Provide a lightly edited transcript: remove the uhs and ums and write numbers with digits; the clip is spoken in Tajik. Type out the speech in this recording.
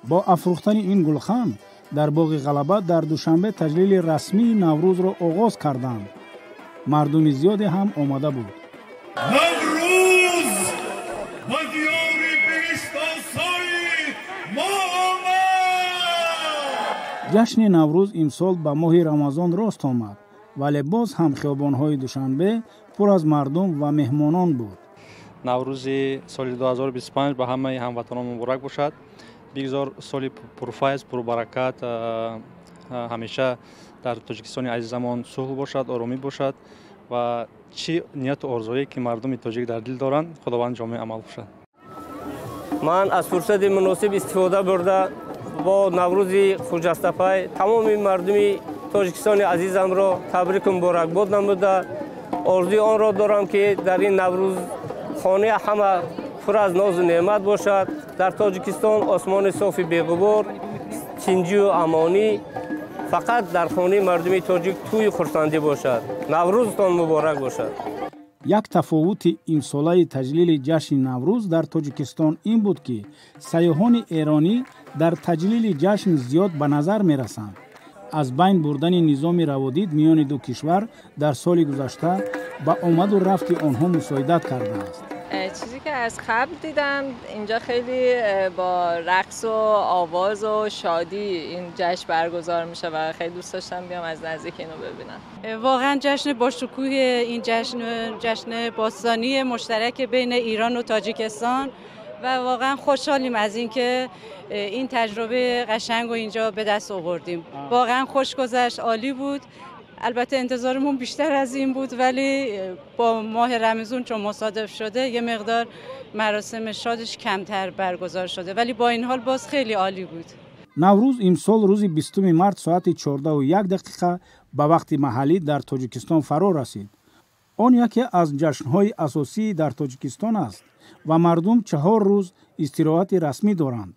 Бо афрӯхтани ин гулхан дар боғи Ғалаба дар Душанбе таҷлили расмии Наврӯзро оғоз карданд. Мардуми зиёде ҳам омада буд. Наврӯз ба диёри биҳиштосои мо омад. Ҷашни Наврӯз имсол ба моҳи Рамазон рост омад, вале боз ҳам хиёбонҳои Душанбе пур аз мардум ва меҳмонон буд. Наврӯзи соли 2025 ба ҳамаи ҳамватанон муборак бошад. Бигзор соли пурфайз, пурбаракат, ҳамеша дар Тоҷикистони азизамон сулҳ бошад, оромӣ бошад ва чӣ нияту орзуе ки мардуми тоҷик дар дил доранд, Худованд ҷомеи амал бошад. Ман аз фурсати муносиб истифода бурда, бо Наврӯзи хуҷастапай тамоми мардуми Тоҷикистони азизамро табрику муборакбод намуда, орзуи онро дорам, ки дар ин Наврӯз хонаи ҳама пур аз нозу неъмат бошад, дар Тоҷикистон осмони софи беғубор, тинҷию амонӣ, фақат дар хонаи мардуми тоҷик тӯю хурсандӣ бошад. Наврӯзтон муборак бошад. Як тафовути имсолаи таҷлили ҷашни Наврӯз дар Тоҷикистон ин буд, ки сайёҳони эронӣ дар таҷлили ҷашн зиёд ба назар мерасанд. Аз байн бурдани низоми раводид миёни ду кишвар дар соли гузашта ба омаду рафти онҳо мусоидат кардааст. چیزی که از قبل دیدم، اینجا خیلی با رقص و آواز و شادی این جشن برگزار میشه و خیلی دوست داشتم بیام از نزدیک اینو ببینم. واقعا جشن با شکوه، این جشن، جشن باستانی مشترک بین ایران و تاجیکستان و واقعا خوشحالیم از اینکه این تجربه قشنگ رو اینجا به دست آوردیم. واقعا خوش گذشت، عالی بود. البته انتظارمون بیشتر از این بود، ولی با ماه رمضون چون مصادف شده، یه مقدار مراسم شادش کمتر برگزار شده، ولی با این حال باز خیلی عالی بود. Наврӯз имсол рӯзи 20 март соати 14:01 ба вақти маҳаллӣ дар Тоҷикистон фаро расид. Он яке аз ҷашнҳои асосӣ дар Тоҷикистон аст ва мардум 4 рӯз истироҳати расмӣ доранд.